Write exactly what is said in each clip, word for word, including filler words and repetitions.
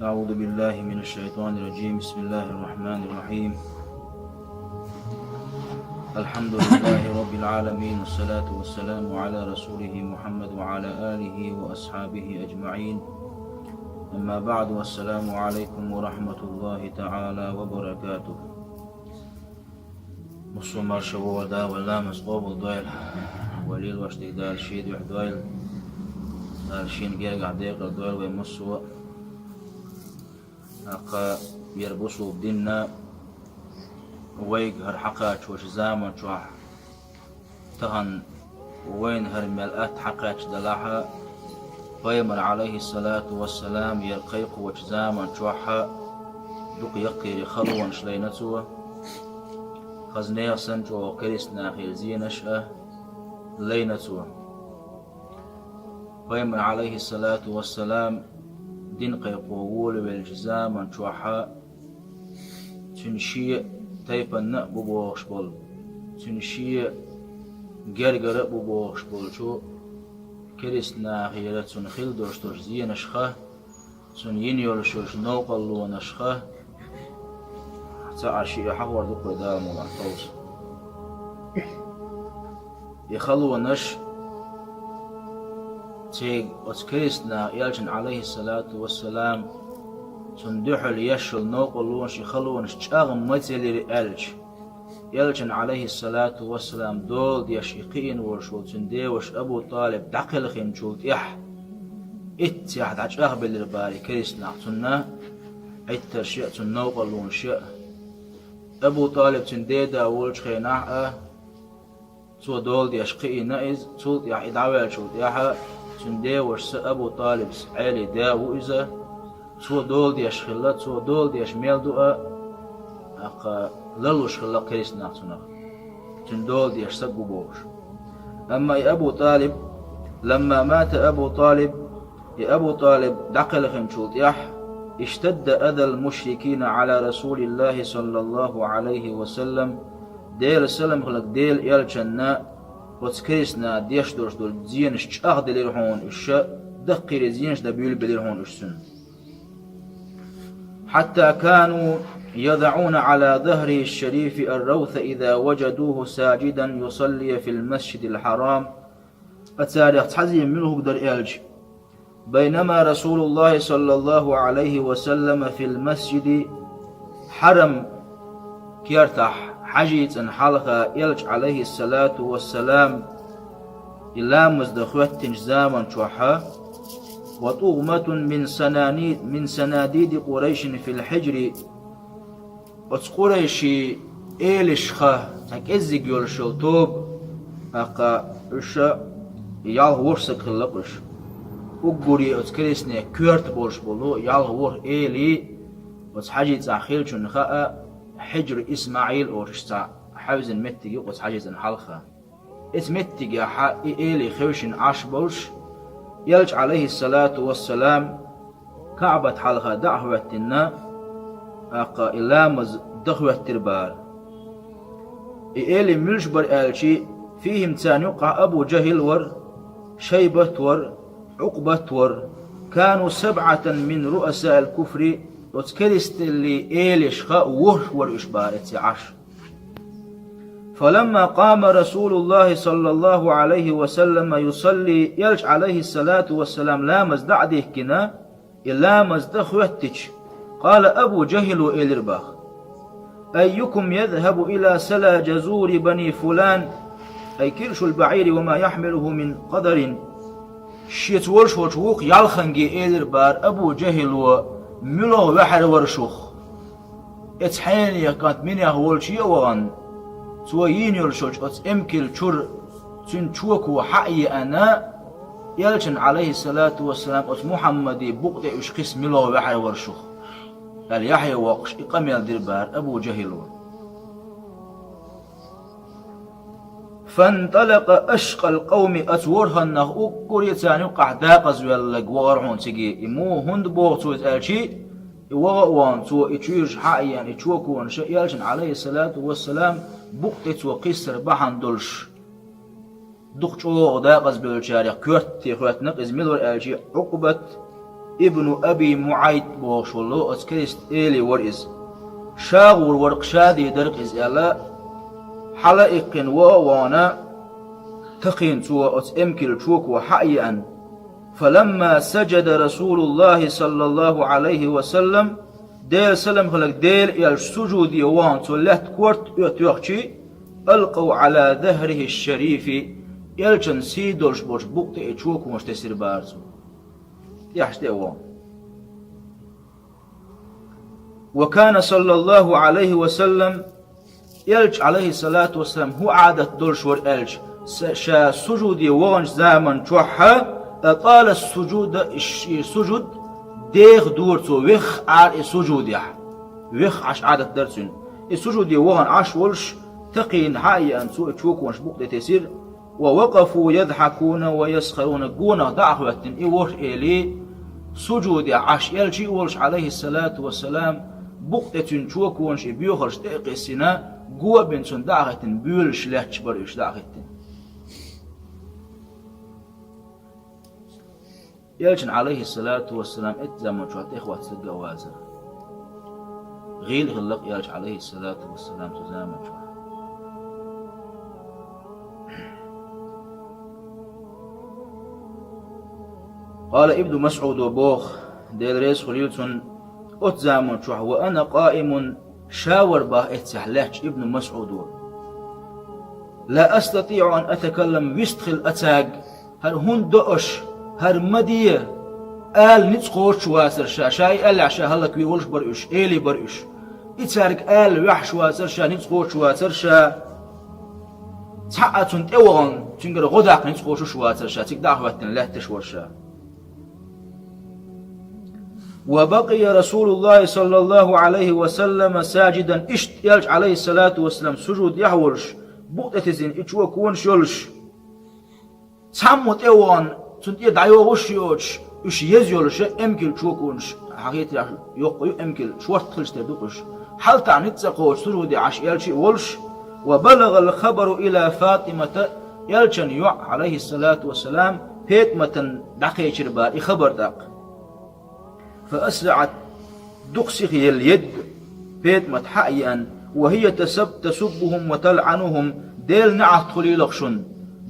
أعوذ بالله من الشيطان الرجيم. بسم الله الرحمن الرحيم. الحمد لله رب العالمين، والصلاة والسلام على رسوله محمد وعلى آله وأصحابه أجمعين. أما بعد، والسلام عليكم ورحمة الله تعالى وبركاته. Массо а марша вогӀар Дала вай ламаз къобал дойла, вай лелош дерг Дала шен дуьхьа дойла, Дала шен гергахь декъал дойла вай массо а. ТӀаккха ер бусулба дин а вайга хӀара хьакхачочу заман чохь тахана вайна хӀара мел атта хьакхаьчча делахь а, Пайхамар, Ӏалайхиссалату вассалам, ер кхайкхочу заман чохь а дукха яккхийра халонаш лайна цо, хаза нехан санна чӀогӀа керста нахера зенаш а лайна цо. Пайхамар, Ӏалайхиссалату вассалам, дин кхайкхо волавеллачу заман чохь а, цуьнан шен тайпанна а бу бохуш болу, цуьнан шен гергара а бу бохуш болчу керста нахера цунна хилла долуш долчу зенашха, цунна йина йолуш йолчу новкъарлонашха, цхьа а шиъ хьахор ду-кх вай Дала мукъалахь товса. И халонаш, церан оцу керста наха элчанна, Ӏалайхиссалату вассалам, цунна дуьхьал еш йолу новкъарлонаш, и халонаш чӀагӀ ма ца елира аьлча, элчанна, Ӏалайхиссалату вассалам, дола деш и кхиъна волуш волу цуьнан деваша Абу ТӀалиб дӀакхелхинчул тӀаьхьа, иццехь дӀачӀагӀбелира бара и керста нах, цунна Ӏиттарш а, цунна новкъарлонаш а. Абу ТӀалиб цуьнан деда волчу хенахь а, цо дола деш кхиъна иза, цул тӀаьхьа и дӀаваьллачул тӀаьхьа цуьнан девашас Абу ТӀалибс Ӏелин да ву иза, цо дола деш хилла, цо дола деш мел ду а, тӀаккха ларлуш хилла керста нах цунах, цуьнан дола деш стаг ву бохуш. Амма и Абу ТӀалиб, ламма мата Абу ТӀалиб, и Абу ТӀалиб дӀакхелхинчул тӀаьхьа, иштадда азал мушрикина Ӏала Расулиллахи саллаллаху Ӏалайхи ва саллам, Делан салам хиларг Делан элчанна, оцу керста наха деш долуш долу зенаш чӀагӀделира хьуна уьш, даккхийра зенаш дан буьйлабелира хьуна уьш цуьнан. Хьатта кану ядъуна Ӏала захрихи шарифи ар-равса иза важадуху сажидан юсалли фил масжидил хьарам. Ткъа царех цхьа зен муьлха хӀума дара аьлча, байнама Расулуллахи саллаллаху Ӏалайхи ва саллама фил масжиди хьарам кертахь хьаьжцӀана хьалха элча, Ӏалайхиссалату вассалам, и ламаз дан хӀоьттинчу заман чохь а, ва тӀугӀматун мин санани-, мин санадиди Къурайшин фил хьижри, оцу къурайшийн элашха цхьа кӀеззиг йолуш йолу тоба, тӀаккха уьш ялх ворхӀ стаг хилла-кх уьш. Уггаре оцу керстанийн коьрта болуш болу ялх ворхӀ эли оцу хьаьжцӀахь хиллачунна хаьа, Хьижру ИсмаӀил олуш цхьа хьаьвзина меттиг ю-кх оцу хьаьжцӀана хьалха. Оцу меттигехь и эли хевшина Ӏаш болуш, элча, Ӏалайхиссалату вассалам, КаӀбат хьалха дӀа а хӀоьттина, тӀаккха и ламаз дан хӀоьттира бара. И эли муьлш бара аьлча, фихим, царна юккъахь Абу Жахьил вара, Шайбат вара, Ӏукъбат вара, кану сабъатан мин руъасаил куфри, оцу керстанийн элашха ворхӀ вара уьш бара эццехь Ӏаш. Фаламма къама Расулуллахи саллаллаху Ӏалайхи ва саллама юсалли, элча, Ӏалайхиссалату вассалам, ламаз дӀа а дихкина, и ламаз дан хӀоьттича, къала Абу Жахьило элира боху: «Айюкум язхабу ила сала жазури бани фулан, ай киршул баӀири ва ма яхьмилуху мин къадарин». Шеца волуш волчу вукху ялханге элира бара Абу Жахьило: «Муьлха ваьхьар вара шух?» Эцу хьенех кӀант минех волчу а вахана, цо йийна йолуш йолчу оцу эмкал чуьра цуьнан чоко хьа а еана, элчанна, Ӏалайхиссалату вассалам, оцу Мухьаммадан букъа тӀе уьш кхисса муьлха ваьхьар вара шух, аьлла, яхье воккхуш, и къамел дира бара Абу Жахьило. «Фанталакъа ашкъал къавми», оцу ворхӀаннах уггаре царна юккъахь дакъазваьлларг вахара хьуна цига. И муха, хӀунда боху цо иза аьлча, и ваха а вахана, цо и чуьйраш хьа а еана, и чоконаш а элчанна, Ӏалайхиссалату вассалам, букъа тӀе цо кхиссар бахьана долуш, дукха чӀогӀа дакъазбевллачарех коьрте хӀоьттина-кх иза. Мила вара аьлча, Ӏукъбат Ибну Аби МуӀайт бохуш волу оцу керист эли вара иза. Ша гӀур вара, кху ша дийр дара иза аьлла, хьала а иккхина, вон а вахана, тахийна цо оцу эмкал чоко хьа а еана. فلما سجد رسول الله صلى الله عليه وسلم، Делан салам хиларг Делан элча сужуде вахана цо лаьтта корта а тоьхча, ألقوا على ظهره الشريف، элчан сий долуш болчу букъа тӀе и чоконаш тесира бара цо. ТӀехь тӀе а вахана. وكان صلى الله عليه وسلم، элча, عليه الصلاة والسلام, хӀун Ӏадат долуш вара аьлча, са-, ша сужуде ваханчу заман чохь а, أطال السجود، и ш-, и сужуд деха дора цо, вехха Ӏара и сужудехь. Вехха Ӏаш Ӏадат дара цуьнан. И сужуде вахана Ӏаш волуш, тахийна хьа а еана, цо и чоконаш букъа тӀе тесира. ووقفوا يضحكون ويسخرون، гонах дӀа а хӀоьттина, и ворхӀ эли, сужудехь Ӏаш элча а волуш, عليه الصلاة والسلام, букъа тӀе цуьнан чоконаш, и боьхарш тӀе а кхиссина, го а бина цунна дӀа а хӀиттина, боьлуш лаьтташ бара уьш дӀа а хӀиттина. Элчан, عليه الصلاة والسلام, эццу заман чохь тӀехӀоттарг а вацара. ГӀийла хилла-кх элча, عليه الصلاة والسلام, цу заман чохь. قال ابن مسعود боху, Дела реза хуьлийла цунна, оцу заман чохь, وأنا قائم, ша вара боху эццехь лаьтташ Ибн МасӀудо. لا أستطيع أن أتكلم, вистхила ацаьрга, хӀара хӀунда до аша, хӀара ма де, ала ницкъ кхочуш вацара ша, ша и аьллехь ша хӀаллакве волуш бара уьш, эли бара уьш. И цаьрга ала ваьхьаш вацара ша, ницкъ кхочуш вацара ша. Цхьа а цунна тӀе а вахана, цуьнгара гӀо даккха ницкъ кхочуш вацара ша, цига дӀа а хӀоьттина лаьтташ вара ша. وبقي رسول الله صلى الله عليه وسلم ساجدا, иштта элча, عليه الصلاة والسلام, сужудехь а волуш, букъа тӀе тесина и чоконаш йолуш. Цхьаммо тӀе а вахана, цунна тӀе дӀайогӀуш а йоцуш, уьш еза йолуша эмкал чоконаш, хьан хетарехь, йоккха ю эмкал, шортта хилча тера ду-кх уьш. ХьалатаӀа ницкъ ца кхочуш, сужуде Ӏаш элча а волуш, وبلغ الخبر إلى فاطمة, элчан йоӀ, عليه الصلاة والسلام, ПетӀаматана дӀакхечира бара и хабар тӀаккха. فأسرعت, дукха сиха елла ерг ПетӀамат хьа а еана, وهي تسب-, تسبهم وتلعنهم, Делан неӀалт хуьлийла-кх шуна,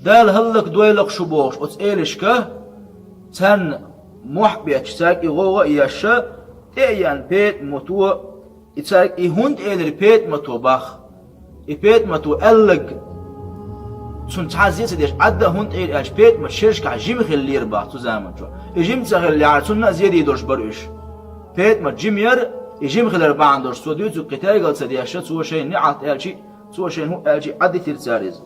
Дала хӀаллакдойла-кх шу бохуш оцу элашка, царна мохь а бетташ, цаьрга и гӀовгӀа а еш, тӀе а еана ПетӀамато, и цаьрга и хӀунда элира ПетӀамато боху? И ПетӀамато аьлларг цунна цхьа а зе ца деш, Ӏадда а хӀунда элира аьлча, ПетӀамат шерашкахь жима хиллера боху цу заман чохь. И жима ца хиллехьара, цунна а зе дийр долуш бара уьш. ПетӀамат жима яра, и жима хилар бахьана долуш, цо дуьйцург кхин тергал ца деш, цо шайна неӀалт аьлча а, цо шайна хӀун аьлча а, Ӏадитира цара иза.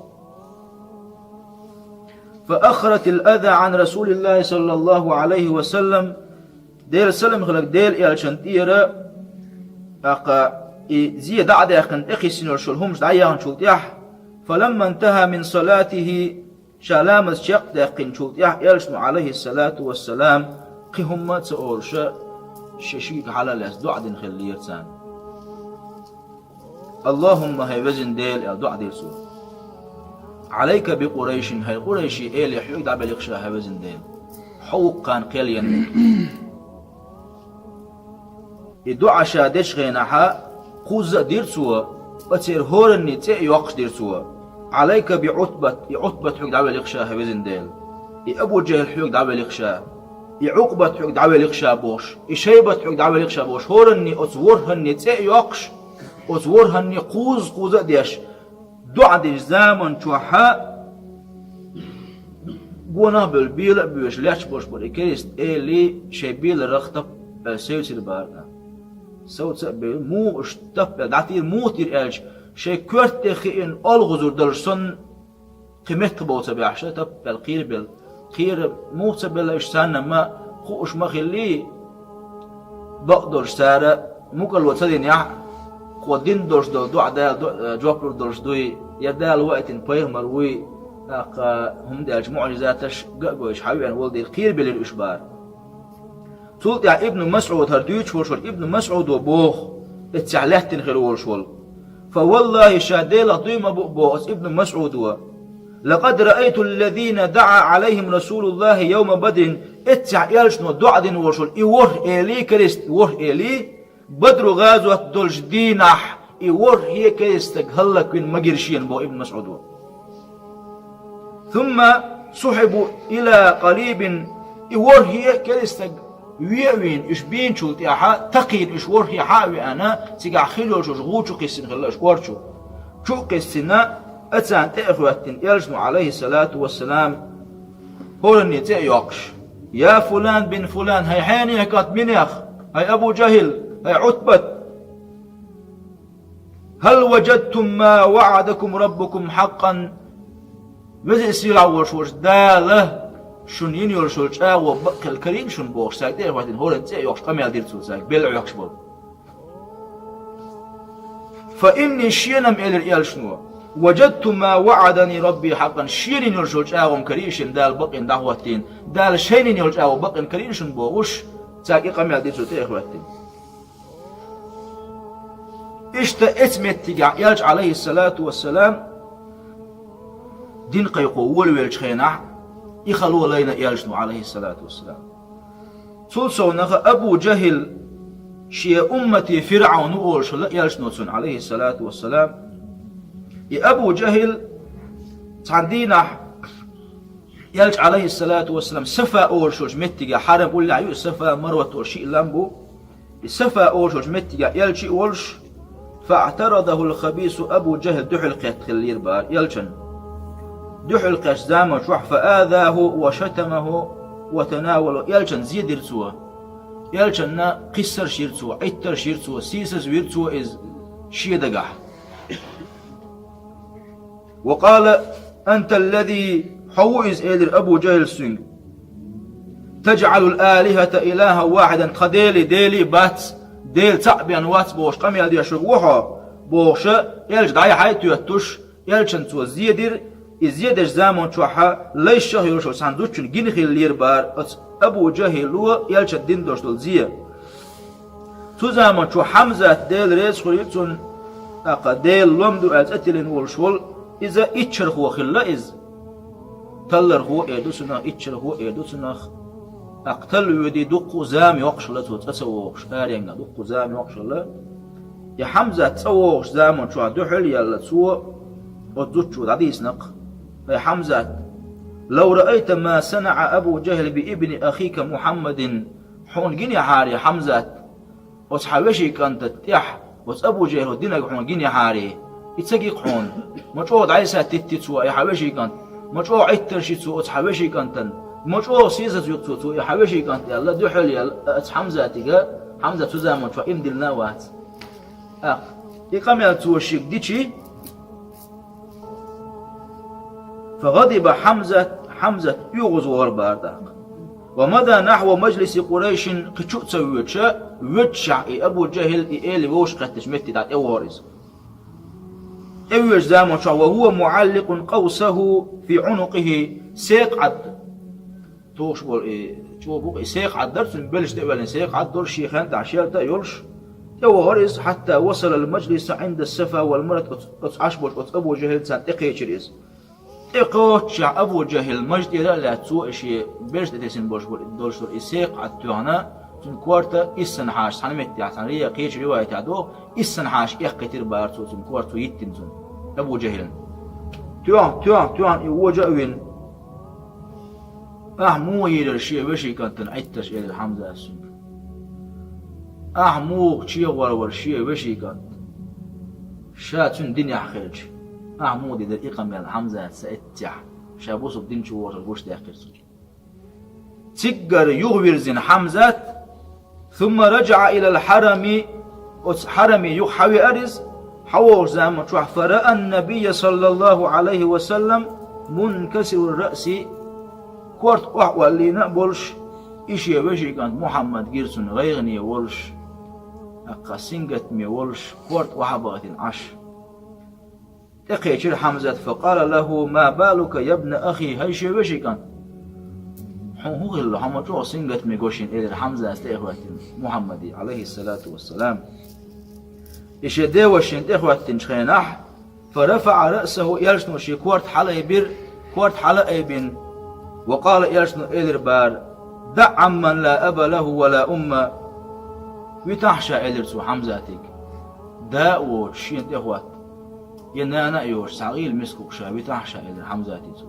فأخرت الأذى عن رسول الله صلى الله عليه وسلم, Делан салам хиларг Делан элчан тӀера, тӀаккха и зе дӀа а даьккхина, тӀекхиссина йолуш йолу хӀуманаш дӀаяхначул тӀаьхьа, فلما انتهى من صلاته, ша ламаз чекх а даьккхинчул тӀаьхьа, элчано, عليه الصلاة والسلام, кхин хӀумма а ца олуш, шен шига хьала а лаьцна, доӀа дина хиллера царна. اللهم, хӀай везан Дела, аьлла, доӀа дира цо. عليك بقريش, хӀай Къурайши эле хьоьга дӀабелира-кх ша, хӀай везан Дела. Хьо ву-кх кхарна кхел ен. И доӀа ша дечу хенахь, кхузза а дира цо, оцеран хӀораннан цӀе а йоккхуш дира цо. عليك بعتبة, и Ӏутбат хьоьга дӀавелира-кх ша, хӀай везан Дела. И Абу-Джахьл хьоьга дӀавелира-кх ша. И Ӏукъбат хьоьга дӀавелира-кх ша бохуш, и Шайбат хьоьга дӀавелира-кх ша бохуш, хӀораннан оцу ворхӀаннан цӀе а йоккхуш, оцу ворхӀаннан кхузза-кхузза а деш, доӀа динчу заман чохь гонах а бевлла, бела а боьдуш, лаьтташ болуш бара и керист эли, шайн беларах таппа аьлла севцира бара. Совца а бевлла, муха уьш таппа аьлла дӀатийра, муха тийра аьлча, шайн коьрта тӀе хиъна олхазар долуш санна, кхин меттахбовла ца баьхьаш, таппа аьлла кхерабелла. Кхера муха ца белла уьш, царна ма хууш ма хиллий, бакъдолуш цара мукӀарло ца динехь а, кхо дина долуш долу доӀа Дала до-, э, жоп лур долуш дуй, я Дала ваийтина пайхамар вуй, тӀаккха хӀума даьллачу муӀжизаташ ган а гойтуш хьан веана волу дийр кхерабелира уьш бара. Цул тӀаьхьа Ибн МасӀуд, хӀара дуьйцуш волуш волу Ибн МасӀудо боху, эццехь лаьттина хир волуш волу: فوالله, ша Делах дуй ма бу боху оцу Ибн МасӀудо, لقد رأيت الذين دعا عليهم رسول الله يوم بدر, Эццехь элчано доӀа дина волуш волу и ворхӀ эли, керист ворхӀ эли, Бадру гӀазот долчу дийнахь и ворхӀе керистаг хӀаллаквина магира шена, боху Ибн МасӀудо. «Сумма сухьибу ила къарибин», и ворхӀе а керистаг ве а вийна, уьш бийначул тӀаьхьа, такхийна уьш ворхӀе хьа а веана, цигахь хила йолуш гӀу чу кхиссина хилла уьш кор чу. Чу а кхиссина, царна тӀе а хӀоьттина, элчано, Ӏалайхиссалату вассалам, хӀоранне цӀе а йоккхуш: «Я фулан бин фулан, хӀай хьенехан кӀант минех, хӀай Абу ЖахӀил, хӀай Ӏутбат! Хьал важадтум ма ваӀадакум раббукум хьакъан?» Веза а сийлахь а волуш волчу Дала шуна йина йолуш йолу чӀагӀо бакъ хилла карийна шуна, бохуш, цаьрга тӀе а хӀоьттина, хӀоранна цӀе а йоккхуш, къамел дира цо цаьрга, белла а хьоькхуш болу. «Фа инни», шена-м элира элчано, «важадту ма ваӀадани рабби хьакъан», шена йина йолуш йолу чӀагӀо-м карийна шена Дала бакъйина дӀахӀоттийна, Дала шайна йина йолу чӀагӀо бакъйина карийна шуна, бохуш, цаьрга и къамел дира цо тӀе а хӀоьттина. Иштта эцу меттигехь элча, Ӏалайхиссалату вассалам, дин кхайкхо волавеллачу хенахь, и хало лайна элчано, Ӏалайхиссалату вассалам. Цул совнаха Абу ЖахӀил, шен умматан ФирӀавн ву олуш хилла элчано цунна, Ӏалайхиссалату вассалам. И Абу ЖахӀил цхьана дийнахь элча, Ӏалайхиссалату вассалам, Сафа олуш йолчу меттигехь, хьарам уллехь ю и, Сафа, Марват олуш шиъ лам бу. И Сафа олуш йолчу меттигехь элча а волуш, «фаӀтарадахул хабису», Абу ЖахӀил дуьхьал кхетта хиллера бара элчанна. Дуьхьал кхеттачу заман чохь, «фаазаху ва шатамаху ва танавалаху», элчанна зе дира цо. Элчанна кхиссарш йира цо, Ӏиттарш йира цо, сийсаз вира цо иза шен дагахь. «Ва къала: анта аллази», хьо ву иза, элира Абу ЖахӀил цуьнга, «таджӀалул алихата илахан вахьидан», тхан Дели, Дели бац, Дела цхьаъ бен вац бохуш къамел деш верг ву хьо, бохуша, элча дӀай-хьай тоьттуш, элчанна цо зе дира, и зе дечу заман чохьа лайшах йолуш йолу цхьана зудчунна гина хиллера бара оцу Абу ЖахӀило элчанна дина долуш долу зе. Цу заман чу Хьамзат, Дела реза хуьлийла цунна, тӀаккха Делан лом ду аьлла цӀе тиллина волуш волу, иза иччархо хилла иза. Таллархо а эр ду цунах, иччархо а эр ду цунах. ТӀаккха талла воьдий дуккха а зама йоккхуш хилла цо цӀа ца вогӀуш, аренга дуккха а зама йоккхуш хилла. И Хьамзат цӀа вогӀучу заман чохь дуьхьал а яьлла цо оцу зудчо дӀадийцина-кх: «ХӀай Хьамзат, лав раайта ма санаӀа Абу ЖахӀил би ибни ахика Мухьаммадин», хьуна гинехьарий, Хьамзат, оцу хьан вешин кӀантан тӀехь оцу Абу ЖахӀило динарг хьуна гинехьарий, и ца ги-кх хьуна, ма чӀогӀа дӀасатеттий цо и хьан вешин кӀант, ма чӀогӀа Ӏиттарш йи цо оцу хьан вешин кӀантана, ма чӀогӀа сийсаз ву-кх цо, цо и хьан вешин кӀант аьлла, дуьхьал а яьлла оцу Хьамзатига, Хьамзат цу заман чохь иман диллина а вац. ТӀаккха и къамел цо шега дичи, «фагӀадиба Хьамзат», Хьамзат оьгӀазвахара бара тӀаккха. «Ва мада нахьва мажлиси Къурайшин», кхин чу а ца воьдуша, воьдушехь и Абу ЖахӀил, и эли вовшахкхеттачу метте дӀа тӀевахара иза. ТӀевоьдучу заман чохь: «ва хӀува муӀалликъун къавсаху фи Ӏунукъихи», секха Ӏад тухуш болу и чӀогӀа бу-кх, и секха Ӏад дара цуьнан, белшаш тӀе а ваьллина, секха Ӏад дара, шен хен тӀехь шел тӀе а йолуш, тӀевахара иза, хьатта васалал мажлиса Ӏинда Сафа вал Марват, оцу, оцу Ӏаш болчу оцу Абу ЖахӀилца тӀекхечира иза. ТӀекхоччехь Абу ЖахӀил мажа тӀера а лаьцна, цо и шен белшаш тӀе тесина болуш болу, долуш долу и секха Ӏад тоьхна, цуьнан корта иссанхьаша цхьана меттехь, цхьана ре-, кхечу риваятехь догӀу, иссанхьаша эккхийтира бара цо цуьнан корта, цо йиттина цунна, Абу ЖахӀилна. Тоьхна, тоьхна, тоьхна и вожа а вина, «Ахьа муха йийрара шен вешин кӀантана Ӏиттарш?» — элира Хьамзата цуьнга. «Ахьа муха чегӀор вара шен вешин кӀант, ша цуьнан динехь хилча? Ахьа муха дийр дара и къамел?» — Хьамзата ца эццехь, ша бусалба дин чу вогӀуш гуш даьккхира цунна. Циггара юхавирзина Хьамзат, «Сумма раджаӀа илал хьарами», оцу хьараме юха хьавеара иза, хьавогӀучу заман чохь, «фараан набийя саллаллаху Ӏалайхи ва саллам мункасирар раъси», корта охьаоллийна а болуш, и шен вешин кӀант Мухьаммад гира цунна гӀайгӀане волуш, тӀаккха сингаттаме волуш, корта охьабахийтина Ӏаш. ТӀекхечира Хьамзат, «факъала лаху: ма балука, ябна ахи, хӀай шен вешин кӀант? Хьуна хӀун хилла, хьо ма чӀогӀа сингаттаме го шена?» — элира Хьамзата тӀе а хӀоьттина Мухьаммаде, Ӏалайхиссалату вассалам. И шен девашина тӀе а хӀоьттинчу хенахь, «фарафаӀа раъсаху», элчано шен корта хьалаайбира, корта хьала а айбина, «ва къала», элчано элира бара: «دع عما لا أب له ولا أم». Витахь ша, элира цо Хьамзатига. Да а воцуш, шена тӀехӀотта, я нана а йоцуш, цхьа гӀийла миска ву-кх ша, витахь ша, элира Хьамзатига цо.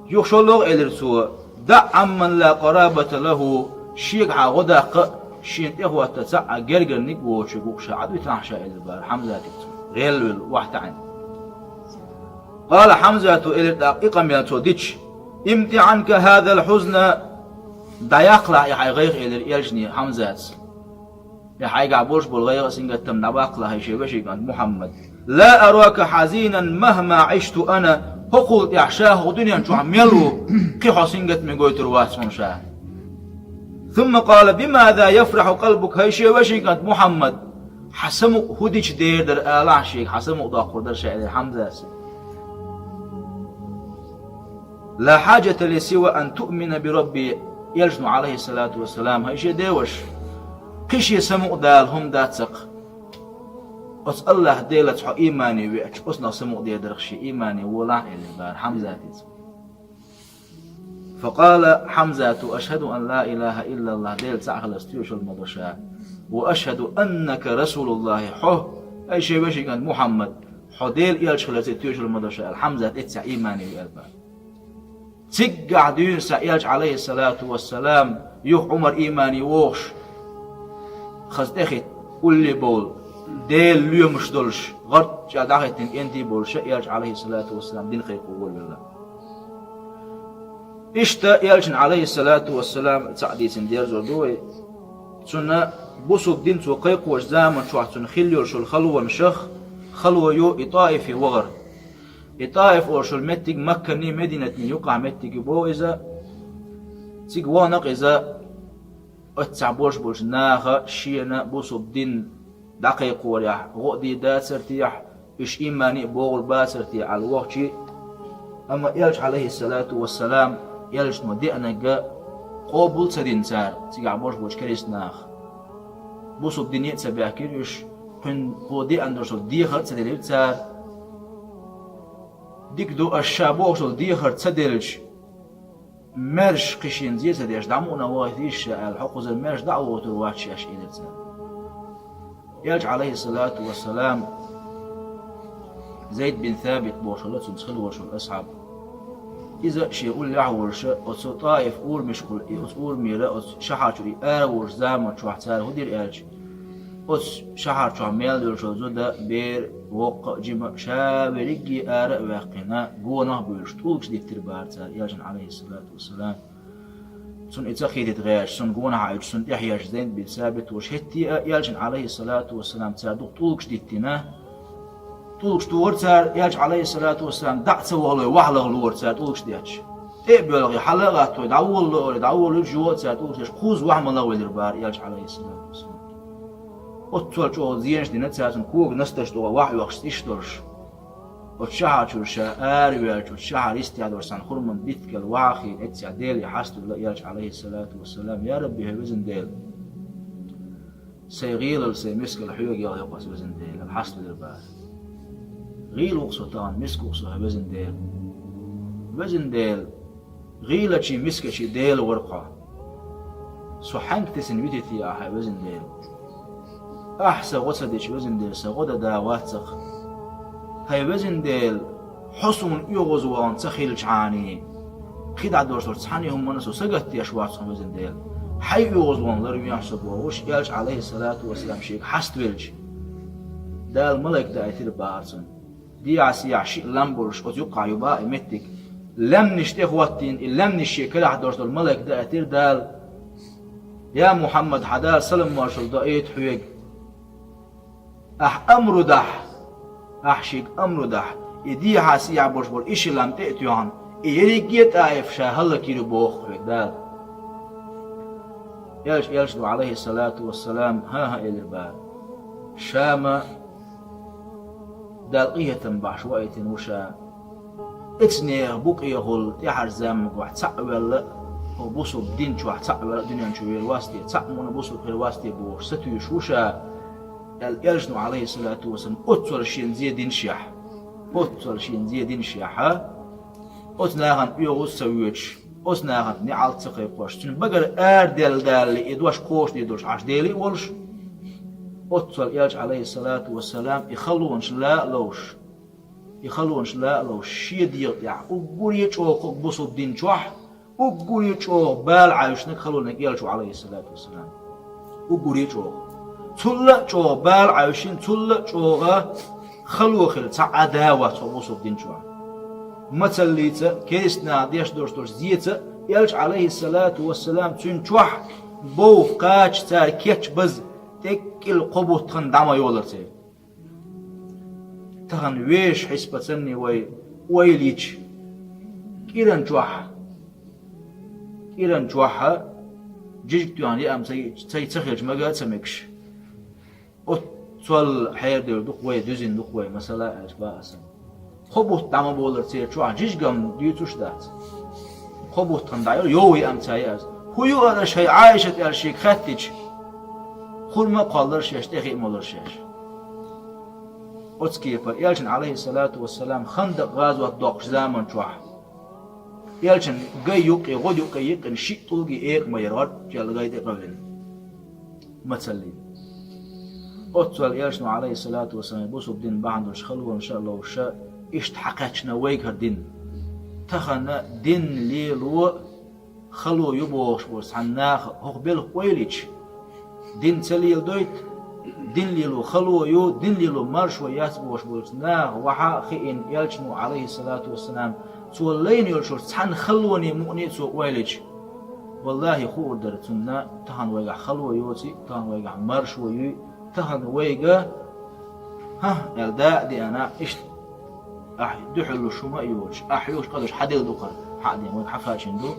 Юха шолгӀа элира цо: «دع عما لا قرابة له», шегахьа гӀо даккха а, шена тӀехӀотта цхьа а гергарниг а воцург ву-кх ша, Ӏад витахь ша, элира бара Хьамзатига цо, гӀелвелла, охьатаьӀна. قال حمزة, элира тӀаккха и къамел цо дича: «أمط عنك هذا الحزن», дӀаяккхалахь и хьайн гӀайгӀа, элира элчане Хьамзатас. И хьайгахь болуш болу гӀайгӀа а, сингаттам а дӀабаккхалахь, хӀай шен вешин кӀант Мухьаммад. «لا أراك حزينا مهما عشت أنا». ХӀокхул тӀаьхьа ша хӀокху дуьнен чохь мел ву, кхин хьо сингаттаме гойтур вац хьуна ша. ثم قال: «بماذا يفرح قلبك؟» ХӀай шен вешин кӀант Мухьаммад, хьан самукъа хӀун дича дер дара алахь шега, хьан самукъа доккхур дара ша, элира Хьамзатас. «لا حاجة لي سوى أن تؤمن بربي». Элчано, Ӏалайхиссалату вассалам: «ХӀай шен деваша, кхин шен самукъа дала хӀума дац-кх. Оцу АллахӀ Делаца хьо иймане веача, оцунах самукъа дер дара-кх шен, иймане волахь», — элира бара Хьамзатица. فقال حمزة: «أشهد أن لا إله إلا الله», Дела цхьаъ хиларца тоьшалла ма до ша, «وأشهد أنك رسول الله», хьо, хӀай шен вешин кӀант Мухьаммад, хьо Делан элча хиларца тоьшалла ма до ша аьлла, Хьамзат эццехь иймане веара бара. Циггахь дуьйна схьа элча, Ӏалайхиссалату вассалам, юха Ӏумар иймане вогӀуш, хаза тӀехӀитта, улле бовла, Делан лоьмаш долуш, гӀорчӀа дӀахӀиттина кӀентий болуш, элча, Ӏалайхиссалату вассалам, дин кхайкхо волавелла. Иштта элчана, Ӏалайхиссалату вассалам, цхьаъ дийцина дерзор ду вай. Цунна бусулба дин цо кхайкхочу заман чохь цунна хилла йолуш йолу халонашах хало ю и ТӀаифе вахар. И ТӀаиф олуш йолу меттиг Макканний, Мединатний юкъахь меттиг ю боху иза. Цига вахана-кх иза, оццахь болуш болчу наха шена бусулба дин дӀакхайкхорехь гӀо а дийр дацара техьа, уьш иймане а богӀур бацара техьа аьлла вахча, амма элча, Ӏалайхиссалату вассалам, элчано деанарг къобал а ца дина цара, цигахь болуш болчу керист наха. Бусулба дине а ца баьхкира уьш, кхуьнан кхо деана долуш долу дехар а ца делира цара. Дика ду, аш ша бохуш долу дехар ца делча, маьрша кхин шена зен ца деш, дӀа мукъана вахийта йиш ша аьлла, хьо кхузара маьрша дӀа а вохур вац ша аш, элира цара. Элча, Ӏалайхиссалату вассалам, Зайд бин Сабит бохуш волу цуьнца хилла волуш волу асхьаб. Иза шен уллехь а волуша, оцу ТӀаиф урамашкахула и оцу урамера, оцу шахьар чуьра и ара волуш заман чохь цара хӀун дира аьлча, оцу шахьар чохь мел йолуш йолу зуда, бер, воккха а, жима а, ша верриге ара а ваьккхина, гонах а буьйлуш, тӀулгаш диттира бара цара элчана, Ӏалайхиссалату вассалам. Цунна и ца кхетийта гӀерташ, цунна гонах Ӏуьттуш, цунна тӀехьаьжча, Зайд бин Сабит волуш, хӀетте а элчана, Ӏалайхиссалату вассалам, цара дукха тӀулгаш диттина. ТӀулгаш тухура цара элча, Ӏалайхиссалату вассалам, дӀа а ца вахалой, вахьалахлора цара тӀулгаш детташ. ТӀе а боьлхий, хьала а гӀаттавой, дӀаволало олий, дӀаволалуьйтуш, юха а цара тӀулгаш детташ, кхузза вахьа ма лахвелира бара элча, Ӏалайхиссалату вассалам. Оццул чӀогӀа зенаш дина цара цунна, кога насташ тӀе вахьа оьхуш, цӀиш долуш. Оцу шахьар чуьра ша араваьлча, оцу шахьар йистехь долуш цхьана хурман биттигал вахьа а хиъна, эццехь Деле хьаставелла элча, Ӏалайхиссалату вассалам: «Я Рабби, хӀай везан Дела, сайн гӀелал, сайн мискал хьоьга яхйо-кх ас, везан Дела», — аьлла хьаставелира бара. ГӀийла ву-кх со тахана, миска ву-кх со, хӀай везан Дела. Везан Дела, гӀийлачий, мискачий Дела вара-кх хьо. Со хьаьнга тесина вититий ахь, хӀай везан Дела? Ахь сан гӀо ца дича, везан Дела, сан гӀо дан да вац-кх. ХӀай везан Дела, хьо суна оьгӀазвахана ца хилчхьаний, кхидӀа долуш долчу цхьана а хӀуманна со сагатдеш вац хьуна, везан Дела. Хьайн оьгӀазвахана ларвехьа со бохуш, элча, Ӏалайхиссалату вассалам, шега хьаставелча, Дала малайк даийтира бахара цунна. Дехьа-сехьа шиъ лам болуш оцу юккъахь ю баха и меттиг. Лаьмнаш тӀе хӀоттийна, и лаьмнаш шен карахь долуш долу малайк даийтира Дала: «Я Мухьаммад, хьан Дала салам-маршалла доуьйту хьоьга. Ахь амру дахь, ахь шега амру дахь, и дехьа-сехьа болуш болу и ши лам тӀе а тоьхна, и ерриге а ТӀаиф ша хӀаллакйийр ю боху хьоьга Дала». Элча, элчано, Ӏалайхиссалату вассалам, хӀан-хӀа элира бара. Шама Далла къинхетам бахьаш ваийтина ву ша. Эцнех букъехула тӀаьхьарчу заманчохь цхьаъ а ваьлла, хӀокху бусулба дин чохь цхьаъ а ваьлла, дуьнен чу вер вац те, цхьаъ мукъана бусулба хир вац те бохуш сатуьйсуш ву ша, аьлла, элчано, Ӏалайхиссалату вассалам, оццул шена зен динашехь, оццул шена зен динашехь, оцу нахана оьгӀаз а ца воьдуш, Оцу нахана неӀалт ца кхайкхош, цуьнан багара араделла далале и дош кхочушдийр долуш Ӏаш Дела а волуш, оццул Элча, Ӏалайхиссалату вассалам, и халонаш лан а ловш, и халонаш лан а ловш, шен дегӀа тӀехь уггаре а чӀогӀа кху бусалба дин чохь, уггаре а чӀогӀа бала Ӏаьвшинарг, халониг Элча ву, Ӏалайхиссалату вассалам. Уггаре а чӀогӀа. Цул а чӀогӀа бала Ӏаьвшина, цул а чӀогӀа хало хилла цхьа а да вац кху бусалба дин чохь. Мацаллица, керстанаха деш долуш долчу зеца, Элча, Ӏалайхиссалату вассалам, цуьнан чохь бовха кхача цара кечбаза, тӀеккъа кхо бутт хан дӀа ма йолура церан. Тахана вешан хьесапца вай ойла йича, кӀиран чохь, кӀиран чохь жижиг тоьхна яа ца, ца, ца хилча мага а ца мегаш. Оццул хьерадевлла ду-кх вай, дуьзина ду-кх вай, масала аьлча, бан аса. Кхо бутт дӀа ма болура церан чохь, жижиг-м дуьйцуш дац. Кхо бутт хан дӀа йолура, йовха яа ца яа аса. ХӀун юара шайн Ӏайшат аьлла шега хаьттича, хурма а кхоллара шаьш, тӀехиъ а молура шаьш. Оцу кепара Элчана, Ӏалайхиссалату вассалам, Хандакъ гӀазот доккхучу заман чохь, Элчана гай юккъе, гӀод юккъе йиккхина шиъ тӀулгий экха ма яра, гӀорччалла гай тӀе къевлина. Мацаллин. Оццул Элчано, Ӏалайхиссалату вассалам, бусалба дин бахьана долуш халонаш а ловш, иштта хьакхаьчна вайга хӀара дин. Тахана дин лело хало ю бохуш болчу цхьана наха хӀокху белхан ойла йича, дин ца леладойту, дин лело хало ю, дин лело маршо яц бохуш болчу наха вахьа а хиъна Элчано, Ӏалайхиссалату вассалам, цо лайна йолчуьра цхьана халоне мукъане а цо ойла йича, валлахӀи, хуур дара цунна, тахана вайгахь хало йоций, тахана вайгахь маршо юй, тахана вайга, хӀа, аьлла, да а деана, иштта, ахь дуьхьал луш хӀума а йоцуш, ахь хьоьгуш къа долуш хьан дела ду-кх хӀара, хьан а деана, вайга хьан кхачийна ду?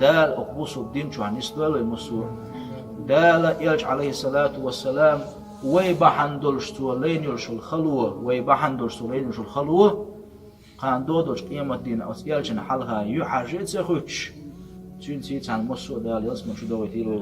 Дала оцу бусалба дин чохь нисдойла вай массо а. Дала, Элча, Ӏалайхиссалату вассалам, вай бахьана долуш цо лайна йолуш йолу хало, вай бахьана долуш цо лайна йолуш йолу хало, кхана догӀу долчу къематдийнахь оцу Элчанна хьалха юьхьӀаьржа а ца хӀуьттуш, цуьнца цхьаьна массо а Дала ялсамани чу дохуьйтийла вай.